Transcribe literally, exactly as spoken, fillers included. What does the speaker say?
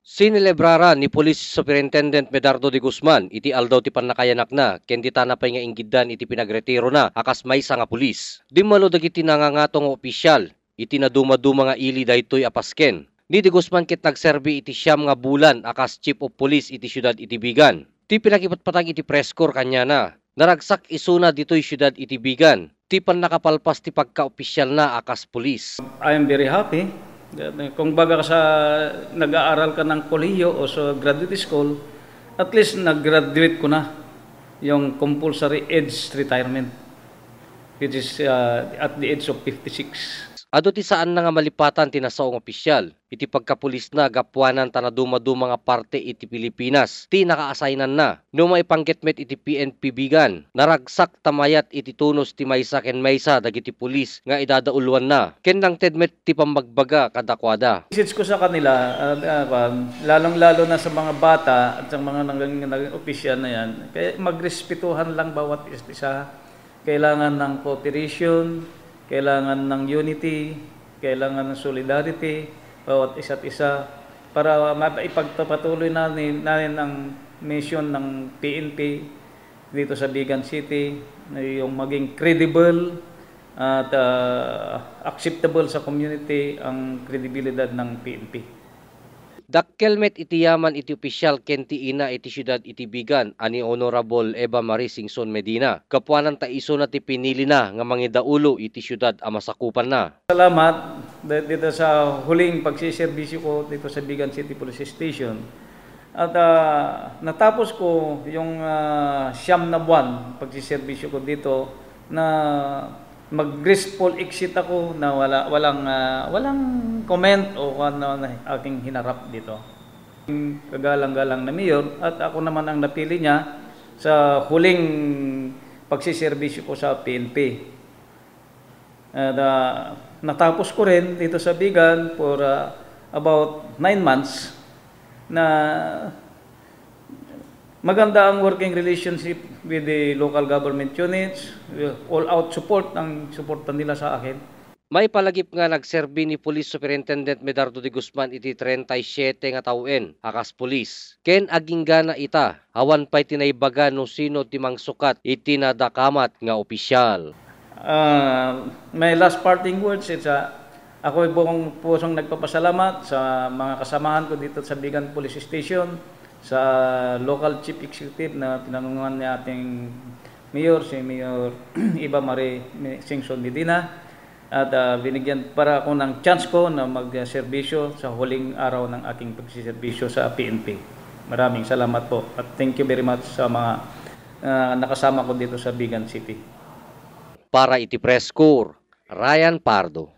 Sinelebraran ni Police Superintendent Medardo de Guzman iti aldaw ti pannakayanakna ken ditana pay nga inggiddan iti pinagretirona a kas maysa nga pulis. Dimmalo dagiti nangangato nga opisyal iti nadumaduma nga ili daytoy a pasken. Ni de Guzman ket nagserbi iti siam nga bulan a kas Chief of Police iti siudad iti Vigan. Ti pinakipatpatang iti press corps kaniana, naragsak isuna ditoy siudad iti Vigan ti pannakapalpas ti pagkaopisyalna a kas pulis. I am very happy. Kung baga sa nag-aaral ka ng kolehiyo o sa graduate school, at least nag-graduate ko na yung compulsory age retirement, which is, uh, at the age of fifty-six. Adu ti saanna nga malipatan ti nasao nga opisyal iti pagkapulisna gapuanan ta nadumaduma nga parte iti Pilipinas ti naka-assignanna. No maipanggep met iti P N P Vigan, naragsak ta mayat iti tunos ti maysa ken maysa dagiti pulis nga idadauluanna, ken nangted met ti pammagbaga kadakuada. Message ko sa kanila, ah, ah, kwan, lalong-lalo na sa mga bata at sa mga naging, naging opisyal na yan, kaya magrespetuhan lang bawat isa't isa. Kailangan ng cooperation, kailangan ng unity, kailangan ng solidarity, bawat isa't isa, para ma-, ipagpapatuloy natin, natin ang mission ng P N P dito sa Vigan City, na yung maging credible at, ah, acceptable sa community ang kredibilidad ng P N P. Dakkel met iti yaman iti opisyal ken ti ina iti siudad iti Vigan a ni Honorable Eva Marie Singson Medina. Gapuanan ta isuna ti pinilina nga mangidaulo iti siudad a masakupanna. Salamat de-, dito sa huling pagsiserbisyo ko dito sa Vigan City Police Station. At, ah, natapos ko yung, ah, siyam na buwan pagsiserbisyo ko dito na mag-graceful exit ako na wala, walang, ah, walang comment o kung ano na aking hinarap dito. Kagalang-galang na mayor at ako naman ang napili niya sa huling pagsiserbisyo ko sa P N P. At, ah, natapos ko rin dito sa Vigan for, ah, about nine months na maganda ang working relationship with the local government units. All out support ang suporta nila sa akin. Maipalagip nga nagserbi ni Police Superintendent Medardo de Guzman iti treinta y siete nga tawen a kas pulis. Ken aginggana ita, awan pay ti naibaga no sino ti mangsukat iti nadakamat nga opisyal. Ah, my last parting words is, ah, ako'y buong pusong nagpapasalamat sa mga kasamahan ko dito sa Vigan Police Station, sa local chief executive na pinangunahan ni ating mayor, si Mayor Eva Marie Singson Medina, at, ah, binigyan para ako ng chance ko na magserbisyo sa huling araw ng aking pagsiserbisyo sa P N P. Maraming salamat po at thank you very much sa mga, ah, nakasama ko dito sa Vigan City. Para iti Press Corps, Ryan Pardo.